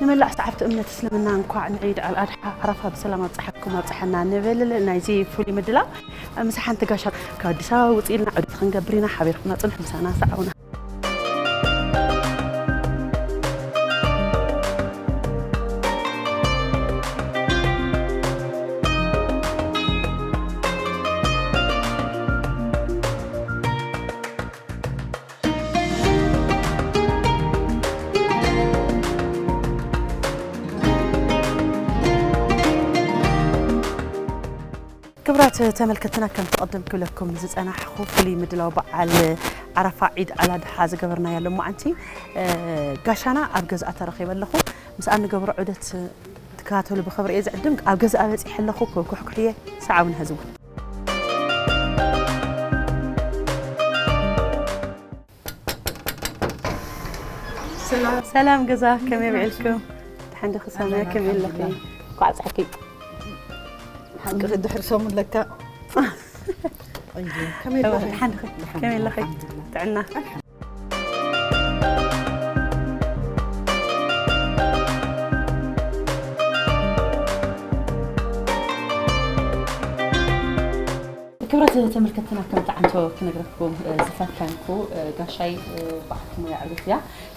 መላእ ሰዓብቲ እምነት እስልምና እንኳዕ ንዒድ ኣልኣድሓ ዓረፋ ብሰላም ኣብፀሓኩም ኣብፀሓና ንብል። ናይዚ ፍሉይ ምድላው ምስ ሓንቲ ጋሻ ካብ ኣዲስ ኣበባ ውፅእ ኢልና ዑደት ክንገብር ኢና። ሓቢርኩምና ፅንሑ፣ ምሳና ሰዓቡና። ክቡራት ተመልከትና፣ ከም ትቐደም ክብለኩም ዝጸናሕኹ ፍሉይ ምድላው በዓል ዓረፋ ዒድ ኣላድሓ ዝገበርናያ ሎማዓንቲ፣ እ፣ ጋሻና ኣብ ገዝኣ ተረኺበ ኣለኹ። ምስኣ ንገብሮ ዑደት ትከታተሉ ብኽብሪ እየ ዝዕድም። ኣብ ገዝኣ በጺሐ ኣለኹ። ክኩሕኩሕየ ሰዓቡን ህዝቡ። ሰላም። ሰላም ገዛ፣ ከመይ ውዒልኩም? ደሓን ዲኺ ሳምያ፣ ከመይ ኣለኺ? እንኳዕ ኣብፀሐኪ። ሓቂ ድሕሪ ሰሙን ለካ። ቆንጆ። ከመይ ኣለኺ? ደሓን ዲኺ? ከመይ ኣለኺ? ጥዕና? ክብረት ተመልከትና፣ ከም ጠዓንቶ ክነግረኩም፣ እ፣ ዝፈተንኩ፣ እ፣ ጋሻይ፣ እ፣ በዓልቲ ሞያ ዕቤት እያ።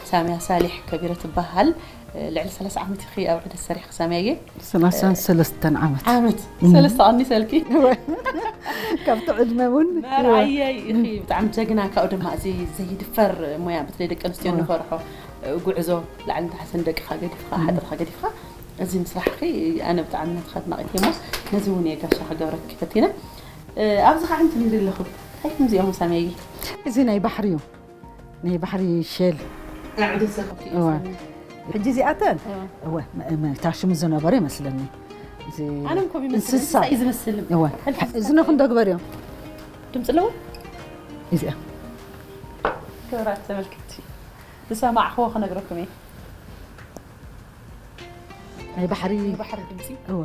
ሳምያ ሳሊሕ ከቢረ ትበሃል። እ፣ ልዕሊ ሰላሳ ዓመት ኢኺ ኣብ ዑደት ሰሪሕኪ ሳምያየ? ሰላሳን ሰለስተን ዓመት። ዓመት? እም። ሰለስተ ቀኒሰልኪ? እወ። ካብቲ ዕድመ እውን፣ እወ። መርዓየይ ኢኺ፣ ብጣዕሚ ጀግና። ካብኡ ድማ እዚ ዘይድፈር ሞያ፣ በተለይ ደቂ ኣንስትዮ እወ። እንፈርሖ፣ እ፣ ጉዕዞ ላዕልን ታሕትን ደቅኻ ገዲፍካ፣ እም። ሓጥርካ ገዲፍካ፣ እዚ ምስራሕኺ ኣነ ብጣዕሚ ናትኻ ኣድናቒት እየ እሞ፣ ነዚ እውን እየ ጋሻ ክገብረኪ ፈቲነ። እ፣ ኣብዚ ኸዓ እንታይ ንርኢ ኣለኹ? እንታይ እዮም እዚኦም ሳምያየ? እዚ ናይ ባሕሪ እዩ። ናይ ባሕሪ ሸል። ናይ ዑደት ዘኸፍቲ እወ። ሳሚ። ሕጂ እዚኣተን? እወ። እወ፣ መ-፣ መ-፣ ታሽሙ ዝነበረ ይመስለኒ። እዚ ኣነ እውን ከምኡ ይመስል። እንስሳ። እንስሳ እዩ ዝመስል። እወ። ሕጂ እዚ ነኹም ዶ ግበርዮ? ድምፂ ኣለዎ? እዚኣ። ክቡራት ተመልከትቲ፣ ዝሰማዕኽዎ ክነግረኩም እየ። ናይ ባሕሪ ናይ ባሕሪ ድምፂ። እወ።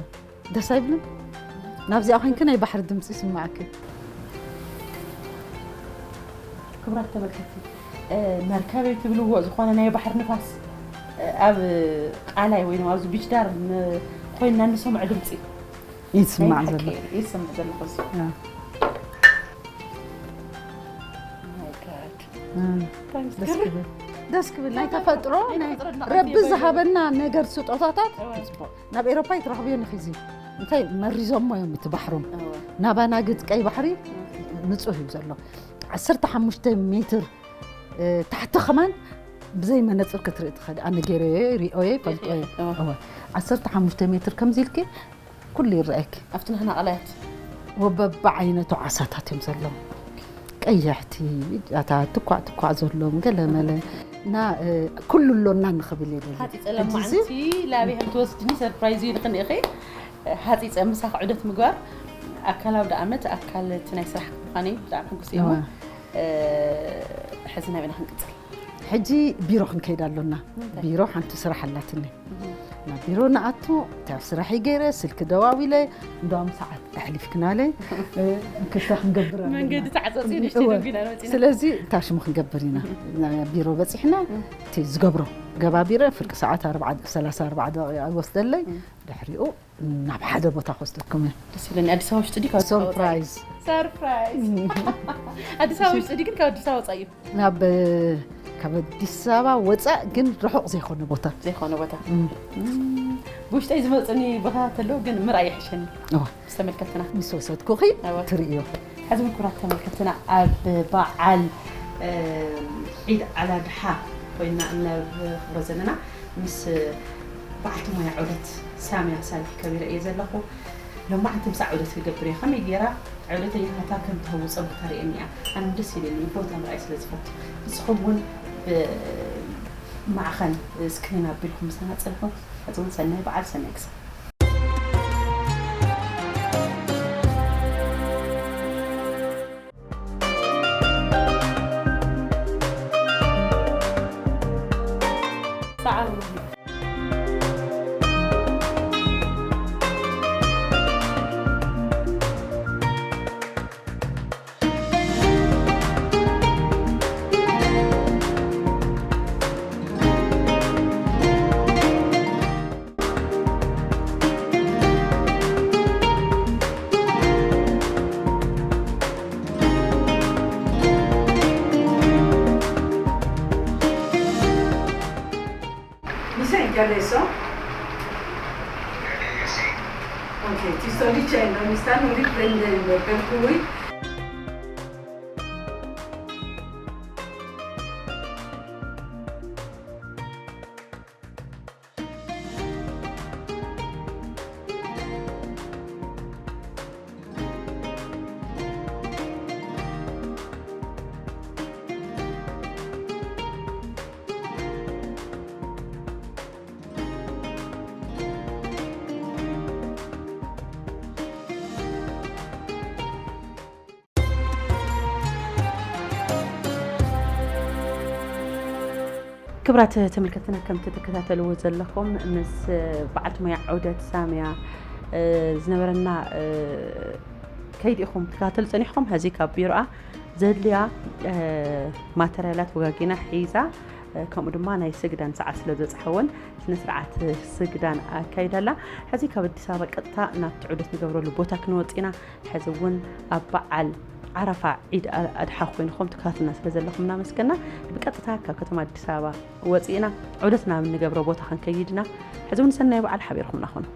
ደስ ኣይብልን? ናብዚኣ ኮይንኪ ናይ ባሕሪ ድምፂ ይስማዓኪ። ክቡራት ተመልከትቲ፣ እ፣ መርከብ ትብልዎ ዝኾነ ናይ ባሕሪ ንፋስ፣ እ፣ ኣብ ቃላይ ወይ ድማ ኣብዚ ቢች ዳር ን-፣ ኮይንና እንሰምዖ ድምፂ። ይስማዕ ናይ ዘሎ። ሓቂ ይስማዕ ዘሎ እዚ። ያ። Oh my God። እም። እንታይ ምስ ደስ ገርም። ክብል። ደስ ክብል። ናይ ተፈጥሮ፣ ተፈጥሮ፣ ናይ ናይ ተፈጥሮ ኣድናቖት ረቢ እየ ዝሃበና ነገር ስጦታታት እወ። ጽቡቕ። ናብ ኤሮፓ ይትረኽብዮ ንኺዚ። እንታይ መሪዞሞ እዮም እቲ ባሕሮም። እወ። ናባና ግጽ ቀይ ባሕሪ እወ። ንጹህ እዩ ዘሎ። ዓሰርተ ሓሙሽተ ሜትር፣ እ፣ ታሕቲ ከማን ብዘይ መነጽር ክትርኢ ትኽእል። ኣነ ገይረዮ እየ፣ ሪኦዮ እየ፣ ይፈልጦ እየ። እወ። እወ። ዓሰርተ ሓሙሽተ ሜትር ከምዚ ኢልኪ ኩሉ ይረኣየኪ። ኣብቲ ናህና ቀላያት። ወበብዓይነቱ ዓሳታት እዮም ዘለዉ። ቀያሕቲ፣ ኣታ ትኳዕ ትኳዕ ዘለዎም ገለ መለ። እና፣ እ፣ ኩሉ ኣሎና ንኽብል እየ ደልየ። ሃፂፀ ሕጂ እዚ ሎማዓንቲ ላበይ ከም ትወስድኒ ሰርፕራይዝ እዩ ንኽንእኺ። ሃፂፀ ምሳኽ ዑደት ምግባር ኣካል ኣውደ ዓመት፣ ኣካል እቲ ናይ ስራሕ ምዃነይ ብጣዕሚ ሕጉስ እየ እሞ፣ እወ። እ፣ ሕዚ ናበይና ክንቅፅል? ሕጂ ቢሮ ክንከይድ ኣሎና። እንታይ? ቢሮ ሓንቲ ስራሕ ኣላትኒ። እህ። ናብ ቢሮ ንኣቱ፣ እንታይ ስራሕ እዩ ገይረ፣ ስልኪ ደዋዊለ፣ እንደውም ሰዓት ኣሕሊፍክናለ፣ እ፣ እንክልተ ክንገብር ኣለና። መንገዲ ተዓጸጽዩ ንእሽተይ እወ። ደንጉና መጺና። ስለዚ ታሽሙ ክንገብር ኢና። እህ። ናብ ቢሮ በጺሕና፣ እህ። እቲ ዝገብሮ ገባቢረ፣ ፍርቂ ሰዓት ኣርባዓ፣ ሰላሳ ኣርባዓ ደቂቃ ይወስደለይ። እህ። ድሕሪኡ ናብ ሓደ ቦታ ክወስደኩም እየ። ደስ ይብለኒ። ኣዲስ ኣበባ ውሽጢ ድዩ ካብ ኣዲስ ኣበባ ወጻኢ? ሰርፕራይዝ። ሰርፕራይዝ። እህ። ኣዲስ ኣበባ ውሽጢ ድዩ ግን ካብ ኣዲስ ኣበባ ወጻኢ እዩ? ናብ፣ ካብ ኣዲስ ኣበባ ወጻእ ግን ርሑቕ ዘይኮነ ቦታ። ዘይኮነ ቦታ። እም። እም፣ ብውሽጠይ ዝመጹኒ ቦታታት ኣለዉ፣ ግን ምርኣይ ይሕሸኒ። እወ። ምስ ተመልከትና። ምስ ወሰድኩኺ እወ። ትርእዮ። ሕዚ እውን ክቡራት ተመልከትና ኣብ በዓል፣ እም፣ ዒድ ኣላድሓ ኮይና እነኽብሮ ዘለና ምስ በዓልቲ ሞያ ዑደት ሳምያ ሳልሒ ከቢረ እየ ዘለኹ። ሎማዓንቲ ምሳዕ ዑደት ክገብር እየ። ከመይ ገይራ ዑደተኛታታ ከም ተህውጾም ክተርእየኒ እያ። ኣነ ደስ ኢሉኒ፣ ቦታ ምርኣይ ስለ ዝፈቱ። ንስኹም እውን ብማዕኸን ስክሪን ኣቢልኩም ምሳና ጽንሑ። ሕዚ እውን ሰናይ በዓል፣ ሰናይ ግዜ። ሰዓቡ። Adesso? Ok, ti sto dicendo, mi stanno riprendendo, per cui... ክብራት ተመልከትና፣ ከምቲ ትከታተልዎ ዘለኹም ምስ በዓልቲ ሞያ ዑደት ሳምያ ዝነበረና ከይዲ ኢኹም ትከታተሉ ጸኒሕኩም። ሕዚ ካብ ቢሮኣ ዘድልያ ማተርያላት ወጋጊና ሒዛ፣ ከምኡ ድማ ናይ ስግዳን ሰዓት ስለ ዝበጽሐ እውን ስነ ስርዓት ስግዳን ኣካይዳ ኣላ። ሕዚ ካብ ኣዲስ ኣበባ ቀጥታ ናብቲ ዑደት ንገብረሉ ቦታ ክንወጽእ ኢና። ሕዚ እውን ኣብ በዓል ዓረፋ ዒድ ኣድሓ ኮይንኩም ትከታተሉና ስለ ዘለኹም እናመስገና፣ ብቀጥታ ካብ ከተማ ኣዲስ ኣበባ ወጺእና ዑደትና ኣብ እንገብሮ ቦታ ክንከይድ ኢና። ሕዚ እውን ሰናይ በዓል ሓቢርኩምና ኹኑ።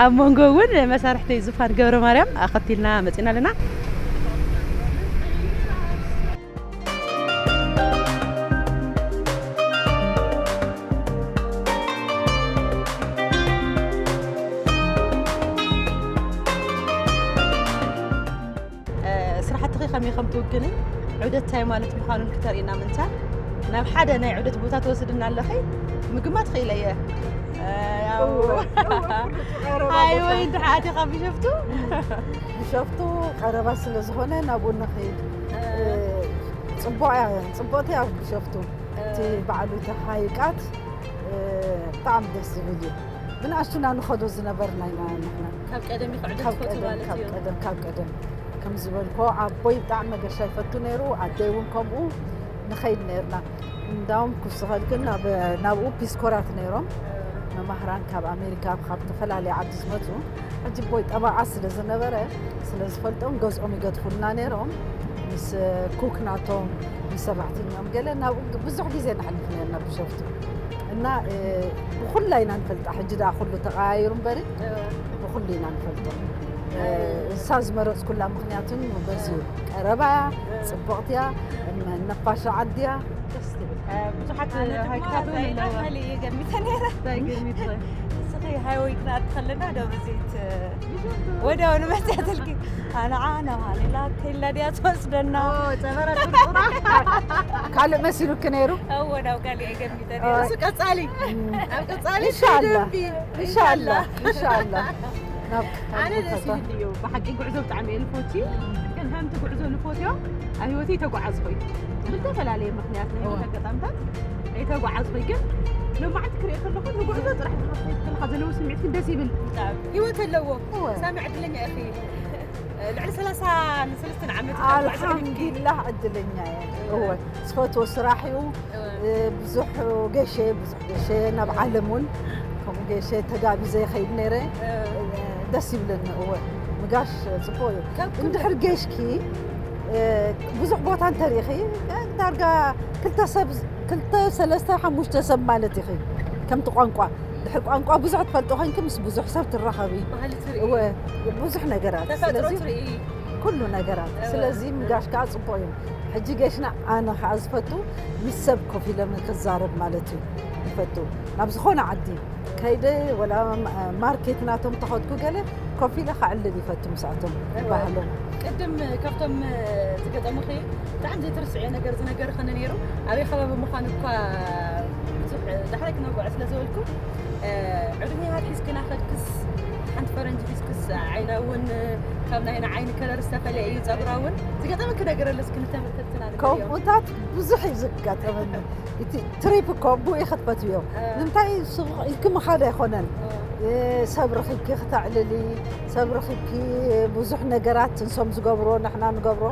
ኣብ መንጎ እውን መሳርሕተይ ዙፋን ገብረ ማርያም ኣኸቲልና መጺና ኣለና። ስራሕትኺ ከመይ ከም ትውግኒ፣ ዑደት እንታይ ማለት ምዃኑን ክተርእና ምንታ ናብ ሓደ ናይ ዑደት ቦታ ትወስድና ኣለኺ ምግማት ክኢለ እየ። እ፣ ያው፣ እወ፣ እወ፣ ፍሉጥ ቀረባ ሃይወይ ቦታ። እንድሕር ኣቲኻ ቢሾፍቱ? ቢሾፍቱ ቀረባ ስለ ዝኾነ ናብኡ ንኸይድ። እ። እ፣ ጽቡቕ እያ፣ ጽቡቕቲ እያ ቢሾፍቱ። እ። እቲ በዓሉ እቲ ሃይቃት፣ እ፣ ብጣዕሚ ደስ ዝብል እዩ። ብንኣሽቱና ንኸዶ ዝነበርና ኢና ንሕና። ካብ ቀደም እዩ ክዕደት ካብ ትፈትው ቀደም፣ ማለት ካብ እዩ። ቀደም፣ ካብ ቀደም። ከም ዝበልኮ፣ ኣቦይ ብጣዕሚ መገሻ ይፈቱ ነይሩ፣ ኣደይ እውን ከምኡ። ንኸይድ ነይርና። እንዳውም ክውስኸልክን ናብ፣ ናብኡ ፒስ ኮራት ነይሮም። መማህራን ካብ ኣሜሪካ፣ ካብ ዝተፈላለየ ዓዲ ዝመጹ። ሕጂ ኣቦይ ጠበቓ ስለ ዝነበረ፣ ስለ ዝፈልጦም ገዝኦም ይገድፉልና ነይሮም። ምስ ኩክ ናቶም፣ ምስ ሰራሕተኛኦም ገለ ናብኡ ብዙሕ ግዜ ነሕልፍ ነይርና ብሸፍቱ። እና፣ እ፣ ብኹላ ኢና ንፈልጣ። ሕጂ ደኣ ኩሉ ተቐያይሩ እምበሪ፣ እ። ብኹሉ ኢና ንፈልጦ። እ፣ እሳ ዝመረጽኩላ ምኽንያት እውን በዚ እዩ። ቀረባ እያ፣ እ። ጽቡቕቲ እያ፣ እም፣ ነፋሻ ዓዲ እያ። ደስ ትብል። እ፣ ብዙሓት ኣነ ድማ ሃይቅታት እውን ዛይዳ ኣለዋ። ካልእ እየ ገሚተ ነይረ። እንታይ ገሚትኺ? ንስኺ ሃይወይ ክንኣቲ ከለና ደብረ ዘይት፣ እ፣ ቢሾፍቱ። ወዲያው ንመጽኣትልኪ። ኣነ ዓነ ሃሌላ ከይላ ድያ ትወስደና? ኦ፣ ጸበራ ጥርጡራ። ካልእ መሲሉኪ ነይሩ? እወ፣ ናብ ካልእ እየ ገሚተ ነይረ። ኦ። እሱ ቀጻሊ። እም። ኣብ ቀጻሊ ኢንሻላህ። ደንቢ። ኢንሻላህ። ኢንሻላህ። ኢንሻላህ። ናብ ኣነ ደስ ይብል እዩ። ብሓቂ ጉዕዞ ብጣዕሚ እየ ልፎቲ። ግን ከምቲ ጉዕዞ ልፎትዮ ኣብ ህይወተይ ተጓዓዝኹ እዩ። ብዝተፈላለየ ምኽንያት ናይ ህይወት እወ። ኣጋጣምታት ኣይተጓዓዝኹ። ግን ሎማዓንቲ ክሪኦ ከለኹ ንጉዕዞ ጥራሕ ዝኸፍተት ከለኻ ዘለዎ ስምዒት ግን ደስ ይብል። ብጣዕሚ። ህይወት ኣለዎ። እወ። ሳሚ ዕድለኛ ኢኺ። ልዕሊ ሰላሳ ንሰለስተን ዓመት ኢና ጉዕዞ ኣልሓምዱሊላህ ዕድለኛ እየ። እወ። እወ። ዝፈትዎ ስራሕ እዩ። እወ። እ፣ ብዙሕ ገሸ፣ ብዙሕ ገሸ ናብ ዓለም እውን ከምኡ ገሸ ተጋቢዘ ይኸይድ ነይረ። እ። እ፣ ደስ ይብለኒ። እወ። ምጋሽ ጽቡቕ እዩ። ካብ ኩሉ እንድሕር ገሽኪ፣ እ፣ ብዙሕ ቦታ እንተሪእኺ፣ ዳርጋ ክልተ ሰብ፣ ክልተ፣ ሰለስተ፣ ሓሙሽተ ሰብ ማለት ኢኺ። ከምቲ ቋንቋ፣ ድሕር ቋንቋ ብዙሕ ትፈልጦ ኮይንኪ ምስ ብዙሕ ሰብ ትራኸቢ። ባህሊ ትርኢ። እወ፣ ብዙሕ ነገራት። ተፈጥሮ ስለዚ ትርኢ። ኩሉ ነገራት። እወ። ስለዚ ምጋሽ ከኣ ጽቡቕ እዩ። ሕጂ ገሽና ኣነ ከኣ ዝፈቱ ምስ ሰብ ኮፍ ኢለ ክዛረብ ማለት እዩ። ይፈቱ። ናብ ዝኾነ ዓዲ ከይደ ወላ ማ-፣ ማርኬት ናቶም ተኸድኩ ገለ ኮፍ ኢለ ከዕልል ይፈቱ ምስኣቶም እወ። ይበሃሎም። ቅድም ካብቶም ዝገጠሙኺ ብጣዕሚ ዘይትርስዕዮ ነገር ዝነገርኽኒ ነይሩ። ኣበይ ከባቢ ምዃኑ እኳ ብዙሕ ዳሕራይ ክነግዖ ስለ ዝበልኩ፣ እ፣ ዕድሜ ሃት ሒዝክና ከድክስ፣ ሓንቲ ፈረንጂ ሒዝክስ፣ ዓይና እውን ካብ ናይና ዓይኒ ከለር ዝተፈለየ እዩ፣ ጸጉራ እውን። ዝገጠመኪ ነገር ኣሎ እስኪ ንተመልከትትና ንገርዮም። ከምኡታት ብዙሕ እዩ ዝጋጠመኒ። እቲ ትሪፕ እኮ ብኡ እዩ ክትፈትውዮ። እ። ንምንታይ ሱቕ ኢልኪ ምኻድ ኣይኮነን። እ። እ፣ ሰብ ረኺብኪ ክተዕልሊ፣ ሰብ ረኺብኪ ብዙሕ ነገራት ንሶም ዝገብሮ ንሕና ንገብሮ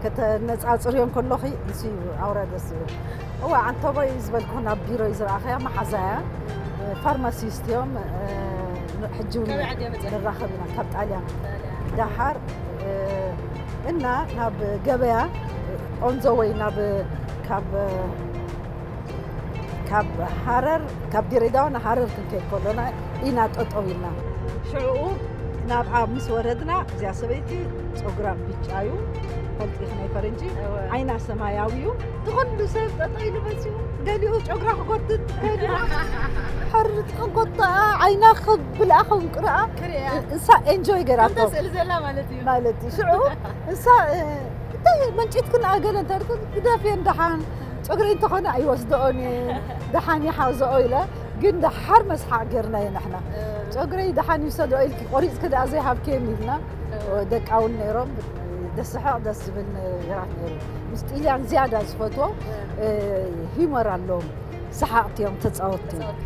ከተነጻጽርዮ እንከሎኺ፣ ንሱ እዩ ኣውራ ደስ ዝብል። እዋ፣ ዓንተቦይ ዝበልኩ ናብ ቢሮይ ዝረኣኸያ መሓዛያ፣ እ፣ ፋርማሲስት እዮም። እ፣ ሕጂ እውን ንራኸብ ኢና ካብ ጣልያን። ዳሓር እና ናብ ገበያ ኦንዞ ወይ ናብ ካብ ካብ ሃረር ካብ ድሬዳዋ ንሃረር ክንከይድ ከሎና ኢና ጠጠው ኢልና። ሽዕኡ ናብኣ ምስ ወረድና እዚኣ ሰበይቲ ጸጉራ ብጫ እዩ፣ ፈልጢኽ ናይ ፈረንጂ፣ ዓይና ሰማያዊ እዩ። እቲ ኩሉ ሰብ ጠጠው ኢሉ መፅዩ፣ ገሊኡ ጨጉራ ክጎትት፣ ገሊኡ ሕርጥ ክጎትኣ፣ ዓይና ክብልኣ ከንቅርኣ። ክሪኣ። እሳ ኤንጆይ ገይራቶ። ከምታ ስእሊ ዘላ ማለት እዩ። ማለት እዩ። ሽዑ እሳ፣ እ፣ እንታይ መንጭት ክንኣ ገለ እንተልኩ፣ ግደፍየን ደሓን፣ ጨጉረይ እንተኾነ ኣይወስድኦን እየ፣ ደሓን ይሓዝኦ ኢለ፣ ግን ደሓር መስሓቕ ገይርናዮ ንሕና። እ። ጨጉረይ ደሓን ይውሰድኦ ኢልኪ፣ ቆሪፅኪ ደኣ ዘይሃብክየን ኢልና። እ። ደቃ እውን ነይሮም፣ ደስሕቕ ደስ ዝብል ነገራት ነይሩ። ምስ ጥልያን ዝያዳ ዝፈትዎ፣ እ። እ፣ ሂመር ኣለዎም፣ ሰሓቕቲ እዮም፣ ተፃወትቲ እዮም።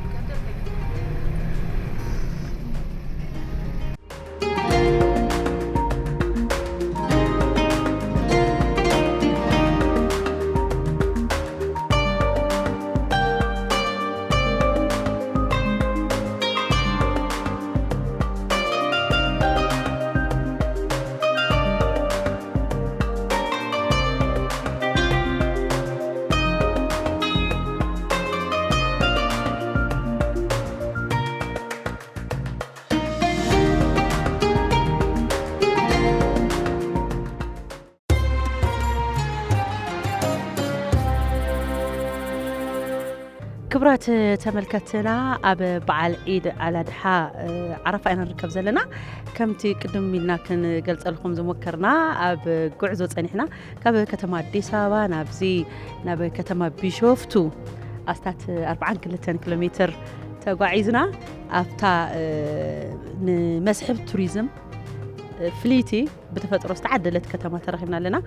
ክቡራት ተመልከትና፣ ኣብ በዓል ዒድ ኣላድሓ፣ እ፣ ዓረፋ ኢና ንርከብ ዘለና። ከምቲ ቅድም ኢልና ክንገልጸልኩም ዝሞከርና፣ ኣብ ጉዕዞ ጸኒሕና ካብ ከተማ ኣዲስ ኣበባ ናብዚ፣ ናብ ከተማ ቢሾፍቱ ኣስታት ኣርብዓን ክልተን ኪሎ ሜትር ተጓዒዝና፣ ኣብታ፣ እ፣ ንመስሕብ ቱሪዝም፣ እ፣ ፍልይቲ ብተፈጥሮ ዝተዓደለት ከተማ ተረኺብና ኣለና።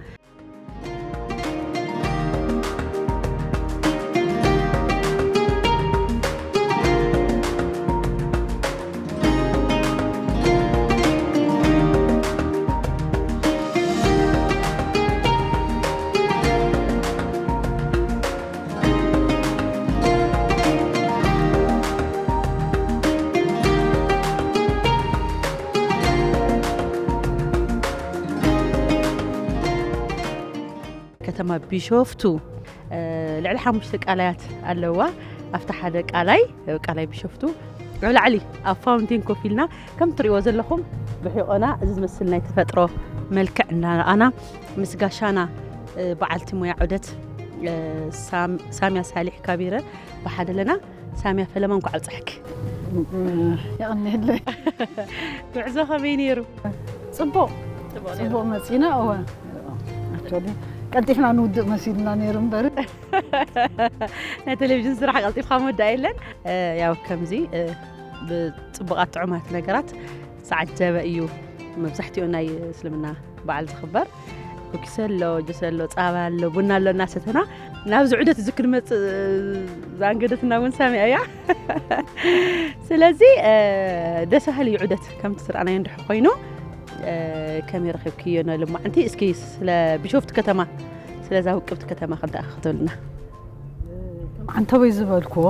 ከተማ ቢሾፍቱ፣ እ፣ ልዕሊ ሓሙሽተ ቃላያት ኣለዋ። ኣብቲ ሓደ ቃላይ፣ ቃላይ ቢሾፍቱ፣ ኣብ ላዕሊ ኣብ ፋውንቴን ኮፍ ኢልና ከም ትሪእዎ ዘለኹም ብሒቖና እዚ ዝመስል ናይ ተፈጥሮ መልክዕ እናረኣና ምስ ጋሻና፣ እ፣ በዓልቲ ሞያ ዑደት፣ እ፣ ሳም-፣ ሳሚያ ሳሊሕ ካቢረ ብሓደ ኣለና። ሳሚያ ፈለማ እንኳዕ ኣብፀሐኪ። የቐንየለይ። ጉዕዞ ከመይ ነይሩ? ፅቡቕ። ፅቡቕ ነይሩ። ፅቡቕ መፂና። እወ፣ ኣክቹዋሊ ቀልጢፍና ንውድእ መሲልና ነይሩ እምበር። ናይ ቴሌቪዥን ስራሕ ቀልጢፍካ ምውዳእ የለን። እ፣ ያው ከምዚ፣ እ፣ ብፅቡቓት ጥዑማት ነገራት ዝዓጀበ እዩ መብዛሕትኡ ናይ እስልምና በዓል ዝኽበር። ኩኪስ ኣሎ፣ ጁስ ኣሎ፣ ፃባ ኣሎ፣ ቡና ኣሎ እናሰተና ናብዚ ዑደት እዚ ክንመፅእ ዘኣንገደትና እውን ሳሚያ እያ። ስለዚ፣ እ፣ ደስ በሃሊ እዩ ዑደት ከምቲ ዝረኣናዮ እንድሕር ኮይኑ። እ፣ ከመይ ረኺብክዮ ነሎማዕንቲ? እስኪ ስለ ቢሾፍቱ ከተማ፣ ስለዛ ውቅብቲ ከተማ ክንደኣ ክትብልና። ዓንተቦይ ዝበልክዎ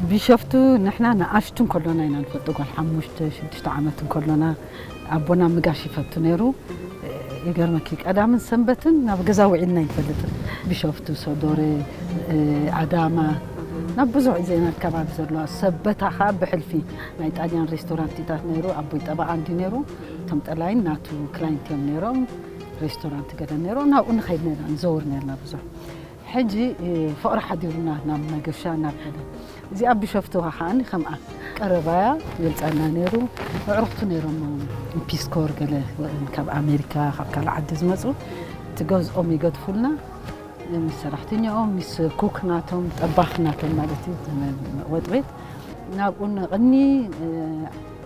ቢሾፍቱ ንሕና ንኣሽቱ እንከሎና ኢና ንፈልጦ፣ ጓል ሓሙሽተ ሽዱሽተ ዓመት እንከሎና ኣቦና ምጋሽ ይፈቱ ነይሩ። ይገርመኪ ቀዳምን ሰንበትን ናብ ገዛ ውዒልና ይንፈልጥ። ቢሾፍቱ፣ ሶዶሬ፣ ኣዳማ፣ ናብ ብዙሕ ዜና ከባቢ ዘለዋ ሰበታ ኸዓ ብሕልፊ ናይ ጣልያን ሬስቶራንትታት ነይሩ። ኣቦይ ጠበቓ እንዲ ነይሩ። እቶም ጠላይን ናቱ ክላይንት እዮም ነይሮም። ሬስቶራንት ገለ ነይሩ። ናብኡ ንኸይድ ነርና፣ ንዘውር ነርና ብዙሕ። ሕጂ፣ እ፣ ፍቕሪ ሓዲሩና ናብ መገሻ፣ ናብ ገለ። እዚኣ ቢሾፍቱ ከዓኒ ከምኣ ቀረባያ ይገልጸልና ነይሩ። ኣዕሩኽቱ ነይሮም፣ ፒስ ኮር ገለ፣ ካብ ኣሜሪካ፣ ካብ ካልእ ዓዲ ዝመጹ፣ እቲ ገዝኦም ይገድፉልና። ምስ ሰራሕተኛኦም፣ ምስ ኩክ ናቶም፣ ጠባኽ ናቶም ማለት እዩ፣ ወጥ ቤት። ናብኡ ንቕኒ፣ እ፣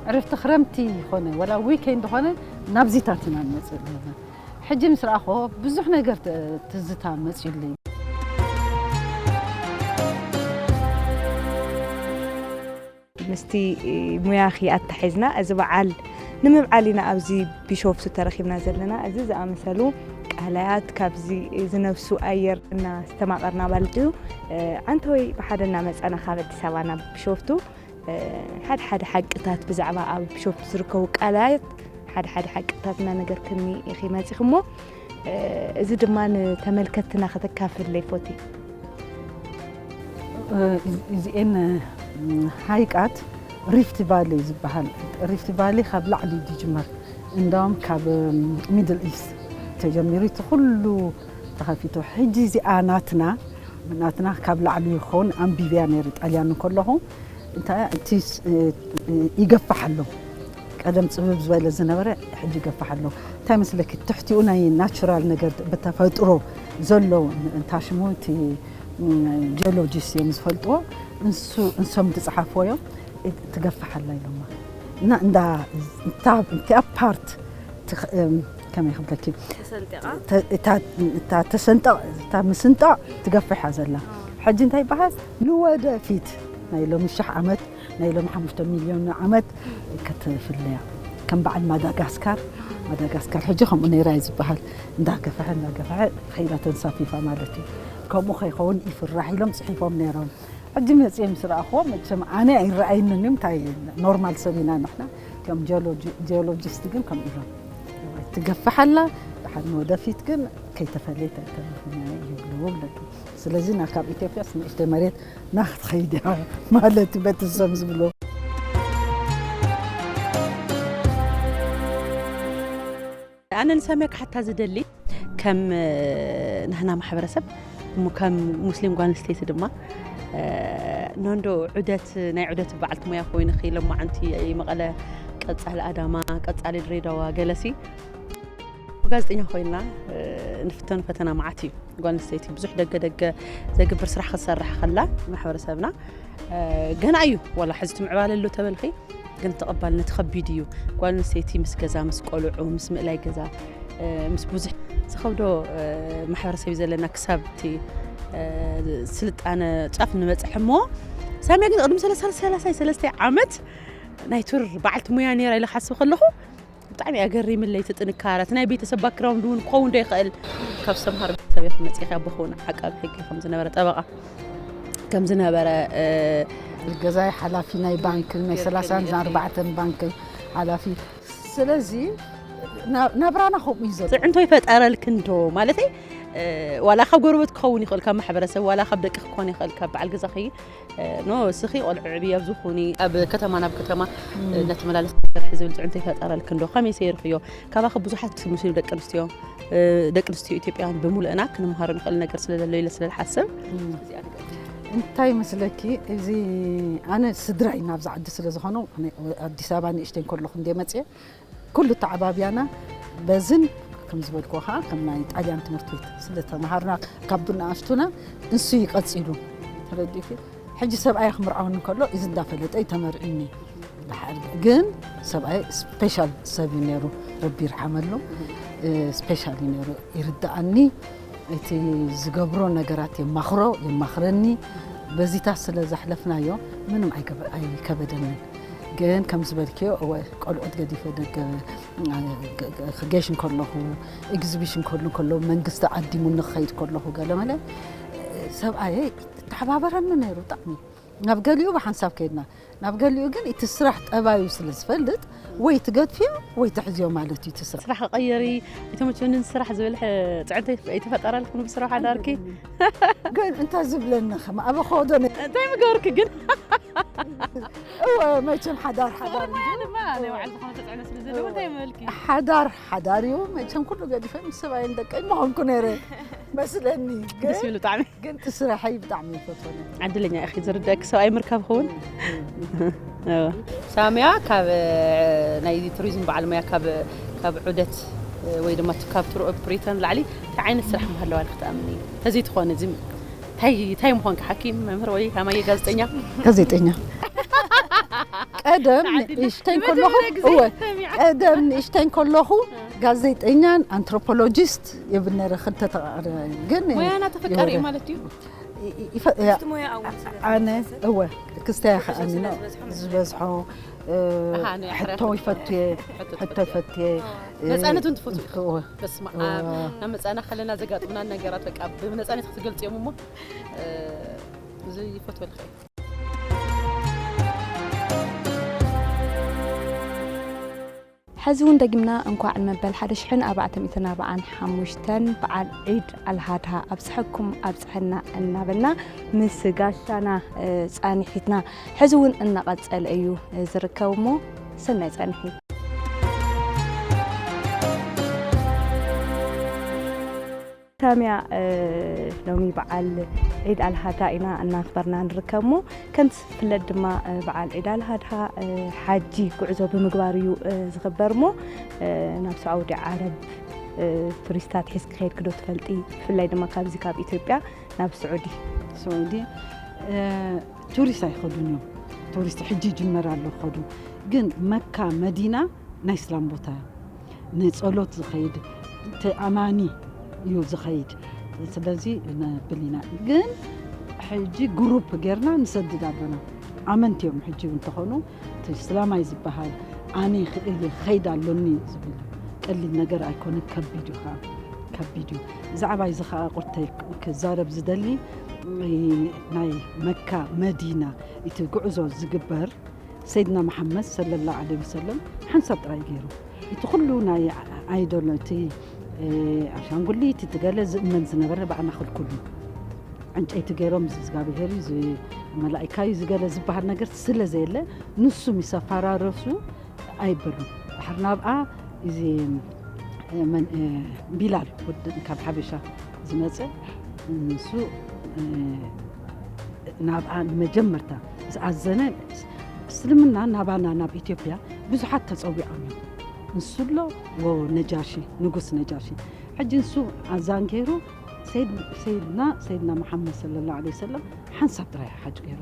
ዕረፍቲ ክረምቲ ይኾነ፣ ወላ ዊኬንድ ኾነ፣ ናብዚታት ኢና ንመጽእ ነርና። ሕጂ ምስ ረኣኽዎ ብዙሕ ነገር ት-፣ ትዝታ መጺኡለይ። ምስቲ ሙያኺ ኣተሓሒዝና፣ እዚ በዓል ንምብዓል ኢና ኣብዚ ቢሾፍቱ ተረኺብና ዘለና። እዚ ዝኣመሰሉ ቃላያት፣ ካብዚ ዝነፍሱ ኣየር እናስተማቐርና ማለት እዩ። ዓንተወይ ብሓደ እናመጻና ካብ ኣዲስ ኣበባ ናብ ቢሾፍቱ ሓደ ሓደ ሓቅታት ብዛዕባ ኣብ ቢሾፍቱ ዝርከቡ ቃላያት ሓደ ሓደ ሓቅታት እናነገርክኒ ኢኺ መጺኺ እሞ፣ እዚ ድማ ንተመልከትትና ከተካፍለይ ፎቲ። እዚኤን ሃይቃት ሪፍት ቫሊ ዝበሃል። ሪፍት ቫሊ ካብ ላዕሊ እዩ ዝጅመር። እንዳውም ካብ ሚድል ኢስት ተጀሚሩ እቲ ኩሉ ተኸፊቱ። ሕጂ እዚኣ ናትና ናትና ካብ ላዕሊ ይኸውን ኣንቢብያ ነይሩ ጣልያን እንከለኹ እንታይ እቲ ይገፋሕ ኣሎ። ቀደም ጽብብ ዝበለ ዝነበረ ሕጂ ይገፋሕ ኣሎ። እንታይ መስለኪ ትሕቲኡ ናይ ናቹራል ነገር ብተፈጥሮ ዘሎ እንታሽሙ እቲ ጂኦሎጂስት እዮም ዝፈልጥዎ። እንሱ እንሶም ዝጸሓፍዎ እዮም። ትገፋሕ ኣላ ኢሎማ እና እንዳ እታ እቲኣ ፓርት ትኽ- እም፣ ከመይ ክብለኪ ተሰንጢቓ? ተ- እታ እታ ተሰንጠቕ እታ ምስንጣቕ ትገፍሕ እያ ዘላ። ሕጂ እንታይ ይበሃል ንወደፊት ናይ ሎሚ ሽሕ ዓመት ናይ ሎሚ ሓሙሽተ ሚልዮን ዓመት ክትፍለያ ከም በዓል ማዳጋስካር ማዳጋስካር ሕጂ ከምኡ ነይራ እዩ ዝበሃል እንዳገፈሐ እንዳገፈሐ ከይዳ ተንሳፊፋ ማለት እዩ። ከምኡ ከይኸውን ይፍራሕ ኢሎም ፅሒፎም ነይሮም። ሕጂ መፅየ ምስ ረኣኽዎ መቸም ኣነ ኣይረኣይንን እዩ እንታይ ኖርማል ሰብ ኢና ንሕና። ከም ጂኦሎጂስት ግን ከምኡ ኢሎም ትገፍሕ ኣላ። ድሓር ንወደፊት ግን ከይተፈለየት ኣይተርፍን እያ ይብሉ ብለኪ። ስለዚ ናብ ካብ ኢትዮጵያስ ንእሽተይ መሬት ናክትኸይድ እያ ማለት እዩ በቲ ንሶም ዝብሎ። ኣነ ንሳሚያ ክሓታ ዝደሊ ከም ናህና ማሕበረሰብ እሞ ከም ሙስሊም ጓል ኣንስተይቲ ድማ ኖንዶ ዑደት ናይ ዑደት በዓልቲ ሞያ ኮይንኺ ሎማዓንቲ መቐለ ቀፃሊ ኣዳማ ቀፃሊ ድሬዳዋ ገለሲ ጋዜጠኛ ኮይና ንፍተኑ ፈተና መዓት እዩ። ጓል ኣንስተይቲ ብዙሕ ደገ ደገ ዘግብር ስራሕ ክትሰርሕ ከላ ማሕበረሰብና ገና እዩ። ዋላ ሕዚ እቲ ምዕባለ ኣሎ ተበልኺ ግን ተቐባልነት ከቢድ እዩ። ጓል ኣንስተይቲ ምስ ገዛ ምስ ቆልዑ ምስ ምእላይ ገዛ ምስ ብዙሕ ዝኸብዶ ማሕበረሰብ እዩ ዘለና ክሳብ እቲ ስልጣነ ጫፍ ንበፅሕ እሞ ሳሚያ ግን ቅድሚ ሰላሳ ሰላሳ ሰለስተ ዓመት ናይ ቱር በዓልቲ ሙያ ነይራ ኢለ ክሓስብ ከለኹ ብጣዕሚ ኣገሪምለይ እቲ ጥንካረ እቲ ናይ ቤተሰብ ባክግራውንድ እውን ክኸውን ዶ ይኽእል ካብ ዝተምሃረ ቤተሰብ ኢኹም መፂእኺ ኣቦኺ እውን ዓቃቢ ሕጊ ከም ዝነበረ ጠበቓ ከም ዝነበረ ገዛይ ሓላፊ ናይ ባንክ ናይ ሰላሳን ኣርባዕተን ባንክ ሓላፊ ስለዚ ናብራና ከምኡ እዩ ዘሎ ፅዕንቶ ይፈጠረልክን ዶ ማለተይ ዋላ ካብ ጎረበት ክኸውን ይኽእል ካብ ማሕበረሰብ ዋላ ካብ ደቂ ክኾን ይኽእል ካብ በዓል ገዛኺ ኖ እስኺ ቆልዑ ዕብይ ኣብዚ ኩኒ ኣብ ከተማ ናብ ከተማ እናተመላለስ ሰርሒ ዝብል ፅዕንቶ ይፈጠረልክን ዶ ከመይ ሰይርክዮ ካባኺ ብዙሓት ሙስሊም ደቂ ኣንስትዮ ደቂ ኣንስትዮ ኢትዮጵያውያን ብምሉእና ክንምሃሮ ንኽእል ነገር ስለዘሎ ኢለ ስለዝሓስብ እንታይ መስለኪ እዚ ኣነ ስድራይ ናብዚ ዓዲ ስለ ዝኾኑ ኣዲስ ኣበባ ንእሽተይ ከለኹ እንደ መፅየ ኩሉ ተዓባብያና በዝን ከም ዝበልኩ ከዓ ከም ናይ ጣልያን ትምህርቲ ቤት ስለተምሃርና ካብ ብንኣሽቱና እንሱ ይቀፂሉ ተረዲእኪ ሕጂ ሰብኣይ ክምርዓውን ከሎ እዚ እንዳፈለጠ እዩ ተመርዒኒ ድሓር ግን ሰብኣይ ስፔሻል ሰብ እዩ ነይሩ ረቢ ይርሓመሉ ስፔሻል እዩ ነይሩ ይርድኣኒ እቲ ዝገብሮ ነገራት የማኽሮ የማኽረኒ በዚታት ስለ ዘሕለፍናዮ ምንም ኣይከበደንን ግን ከም ዝበልክዮ እወ ቆልዑት ገዲፈ ደገ ክገሽ እንከለኹ ኤግዚቢሽን ከሉ ከሎ መንግስቲ ዓዲሙ ንክኸይድ ከለኹ ገለመለ ሰብኣየ ተሓባበረኒ ነይሩ ብጣዕሚ ናብ ገሊኡ ብሓንሳብ ከይድና ናብ ገሊኡ ግን እቲ ስራሕ ጠባዩ ስለ ዝፈልጥ ወይ ትገድፍዮ ወይ ትሕዝዮ ማለት እዩ እቲ ስራሕ ስራሕ ቀየሪ ኣይተመቸንን ስራሕ ዝብል ፅዕንቶ ኣይተፈጠረልኩም ብስራሕ ሓዳርኪ ግን እንታይ ዝብለኒ ከም ኣበ ከወዶ እንታይ ምገበርኪ ግን እወ መቸም ሓዳር ሓዳር እዩ ድማ ናይ ባዕሉ ዝኾነ ተፅዕኖ ስለ ዘለዎ እንታይ ምበልኪ ሓዳር ሓዳር እዩ መቸም ኩሉ ገዲፈ ምስ ሰብኣይን ደቀይ ምኾንኩ ነይረ መስለኒ ደስ ይብሉ ብጣዕሚ ግን እቲ ስራሐይ ብጣዕሚ ይፈትዎ ነበር ዕድለኛ ኢኺ ዝርደእኪ ሰብኣይ ምርካብ ክኸውን ሳምያ ካብ ናይ ቱሪዝም በዓል ሞያ ካብ ዑደት ወይ ድማ ካብ ቱር ኦፕሬተር ንላዕሊ እንታይ ዓይነት ስራሕ ምሃለዋ ክትኣምኒ ተዘይትኾነ እዚ እንታይ እንታይ ምዃንካ ሓኪም መምህር ወይ ከማየ ጋዜጠኛ ጋዜጠኛ ቀደም ንእሽተይ ከለኹ እወ ቀደም ንእሽተይ ከለኹ ጋዜጠኛን ኣንትሮፖሎጂስት የብል ነረ ክልተ ተቃረ ግን ሞያና ተፈቃሪ ማለት እዩ ኣነ እወ ክስተያ ከኣኒ ዝበዝሖ ሕቶ ይፈትየ ሕቶ ይፈትየ መፃነት እውን ትፈትው በስመ ኣብ ናብ መፃና ከለና ዘጋጥሙና ነገራት በቃ ብመፃነት ክትገልፅዮም እሞ እዚ ይፈትወልካ እዩ ሕዚ እውን ደጊምና እንኳዕ ንመበል ሓደ ሽሕን ኣርባዕተ ሚእትን ኣርባዓን ሓሙሽተን በዓል ዒድ ኣልሃድሃ ኣብፅሐኩም ኣብፅሐና እናበልና ምስ ጋሻና፣ እ፣ ፃንሒትና ሕዚ እውን እናቐፀለ እዩ፣ እ፣ ዝርከብ እሞ ሰናይ ፃንሒት። ሳሚያ፣ እ፣ ሎሚ በዓል ዒድ ኣልሃድሃ ኢና እናኽበርና ንርከብ እሞ፣ ከምቲ ዝፍለጥ ድማ፣ እ፣ በዓል ዒድ ኣልሃድሃ፣ እ፣ ሓጂ ጉዕዞ ብምግባር እዩ፣ እ፣ ዝኽበር እሞ፣ እ፣ ናብ ሳዑዲ ዓረብ፣ እ፣ ቱሪስታት ሒዝኪ ከይድኪ ዶ ትፈልጢ? ብፍላይ ድማ ካብዚ ካብ ኢትዮጵያ ናብ ስዑዲ። ስዑዲ፣ እ፣ ቱሪስት ኣይኸዱን እዮም። ቱሪስት ሕጂ ይጅመር ኣሎ ክኸዱ። ግን መካ መዲና ናይ እስላም ቦታ እያ። ንጸሎት ዝኸይድ፣ እቲ ኣማኒ እዩ ዝኸይድ። ስለዚ ነብል ኢና። ግን ሕጂ ግሩፕ ጌርና ንሰድድ ኣሎና። ኣመንቲ እዮም ሕጂ እውን እንተኾኑ፣ እቲ እስላማይ ዝበሃል ኣነ ይኽእል እየ ክኸይድ ኣሎኒ ዝብል ቀሊል ነገር ኣይኮነን፣ ከቢድ እዩ ኸዓ፣ ከቢድ እዩ። ብዛዕባ እዚ ኸዓ ቁርተይ ክዛረብ ዝደሊ፣ ናይ መካ መዲና እቲ ጉዕዞ ዝግበር ሰይድና መሓመድ ሰለላሁ ዐለይሂ ወሰለም ሓንሳብ ጥራይ ገይሩ። እቲ ኩሉ ናይ ኣይዶል፣ እቲ፣ እ፣ ኣሻንጉሊት፣ እቲ ገለ ዝእመን ዝነበረ ብኣና ክልኩል እዩ። ዕንጨይቲ ገይሮም እዚ እግዚኣብሄር እዩ፣ እዚ መላኢካ እዩ፣ እዚ ገለ ዝበሃል ነገር ስለ ዘየለ፣ ንሱ ምስ ኣፈራረሱ ኣይበሉን። ድሓር ናብኣ እዚ፣ እ፣ መን፣ እ፣ ቢላል ወዲ ካብ ሓበሻ ዝመጸ፣ ንሱ፣ እ፣ ናብኣ ንመጀመርታ ዝኣዘነ። እስልምና ናባና ናብ ኢትዮጵያ ብዙሓት ተጸዊዖም እዮም። ንሱ ኣሎ፣ ወ-፣ ነጃሺ፣ ንጉስ ነጃሺ። ሕጂ ንሱ ኣዛን ገይሩ ሰይድ-፣ ሰይድና፣ ሰይድና መሓመድ ሰለላሁ ዐለይሂ ወሰለም ሓንሳብ ጥራይ ሓጅ ገይሩ።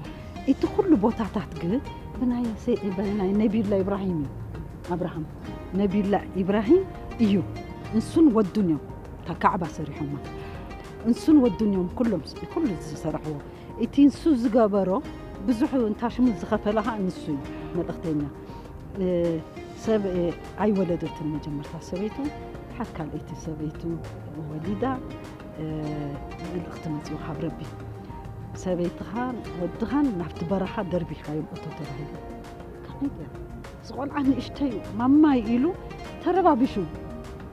እቲ ኩሉ ቦታታት ግን ብናይ ሰይ-፣ ብናይ ነቢዩላ ኢብራሂም እዩ። ኣብርሃም፣ ነቢዩላ ኢብራሂም እዩ። ንሱን ወዱን እዮም እታ ካዕባ ሰሪሖማ። ንሱን ወዱን እዮም ኩሎም ስ-፣ ኩሉ ዝሰራሕዎ። እቲ ንሱ ዝገበሮ ብዙሕ እንታ ሽሙ ዝኸፈለ ኸዓ ንሱ እዩ፣ መልእኽተኛ። እ፣ ሰብ፣ እ፣ ኣይወለደትን መጀመርታ ሰበይቱ፣ ሓት ካልኣይቲ ሰበይቱ ወሊዳ፣ እ፣ መልእኽቲ መጺኡ ካብ ረቢ። ሰበይትኻን ወድኻን ናብቲ በረኻ ደርቢኻዮም እቶ ተባሂሉ። ከመይ ገይሩ? እዚ ቆልዓ ንእሽተይ እዩ፣ ማማይ ኢሉ ተረባቢሹ።